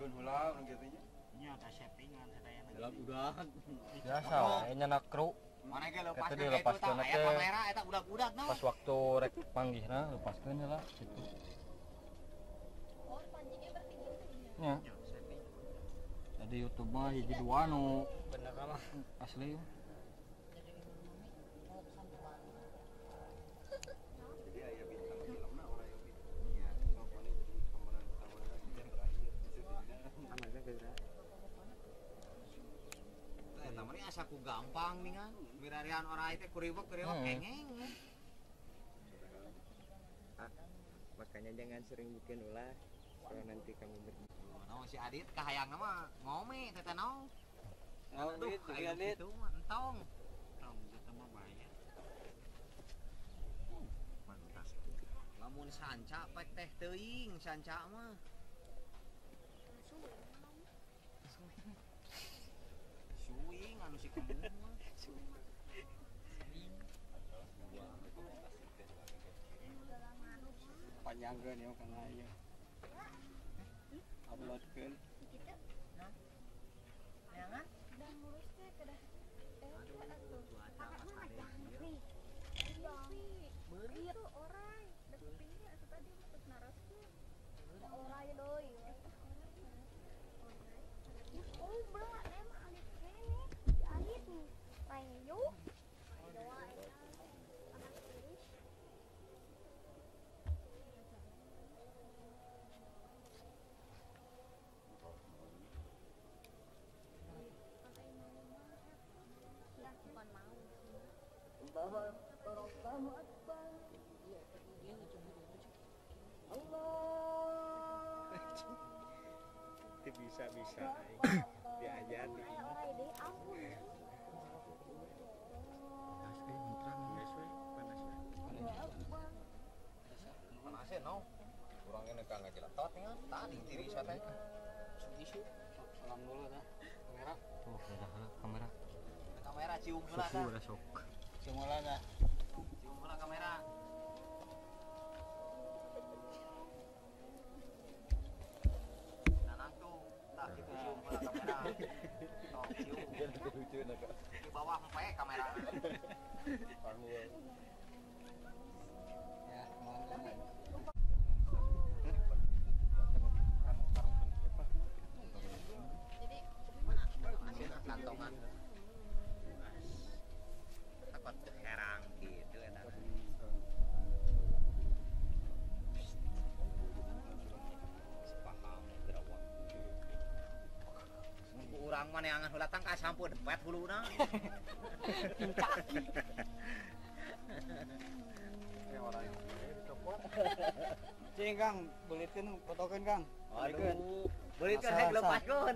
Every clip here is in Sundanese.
Lepaskeun heula urang kitu nya. Nya ada settingan sadayana. Dalam udah. Biasa we nya kru. Mana ge lepaskeun eta aya kamera eta budak-budak no. Pas waktu rek panggihna lepaskeun heula kitu. Oh, panjingnya berarti gitu nya. Jadi YouTube mah hiji dua nu bener mah asli. Jadi aya bintang filmna orang aya bintang. Iya, pokoknya jadi pemeran utama yang terakhir. Anaknya geura. Eta mah asa ku gampang ningan. Mirarian orai teh kuriwek-kuriwek kengeng. Ah, makanya jangan sering bikin ulah kalau nanti kamu ber. No, si Adit kahayangna mah ngome teh teh naon. Aduh, Adit itu mah entong. Entong eta mah bahaya. Mantap. Lamun sanca pek teh teuing sanca mah. Suing anu si kamu mah. Suing. Panjangkeun ya kana ieu. Uploadkeun. Kitu. Nah. Jangan. Dan ngurus teh kedah atuh. Beurit tuh orai. Da kupingnya atuh tadi mah terus naroskeun. Orai deui. Oh, bro, emang alit kene. Alit nih. Lain yuk. Doa eta. Anak turis. Bukan mau. Allahu Akbar. Allah. Itu bisa-bisa diajar nih. Panas no. Urang ini kan ngajeletot nih kan. Tadi tiris teh. Isu. Salam dulu dah. Kamera. Tuh, ada kamera. Kamera cium heula tah. Sok. Cium heula tah. Cium heula kamera. Nah, langsung tah kitu cium heula kamera. Tok cium. Lucu na ka. Di bawah empe kamera. Panggul. Ya, mohon. Jadi kantongan. Takut herang gitu eta. Sepaham gerawak. Mun urang mah neangan heula tang ka sampo dempet huluna. Cing Kang, beulitkeun fotokeun Kang. Aduh, beulitkeun hek lepaskeun.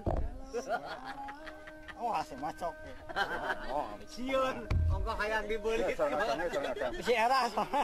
Oh, asa macok. Oh, sieun. Ongko hayang dibeulit. Si era soalnya.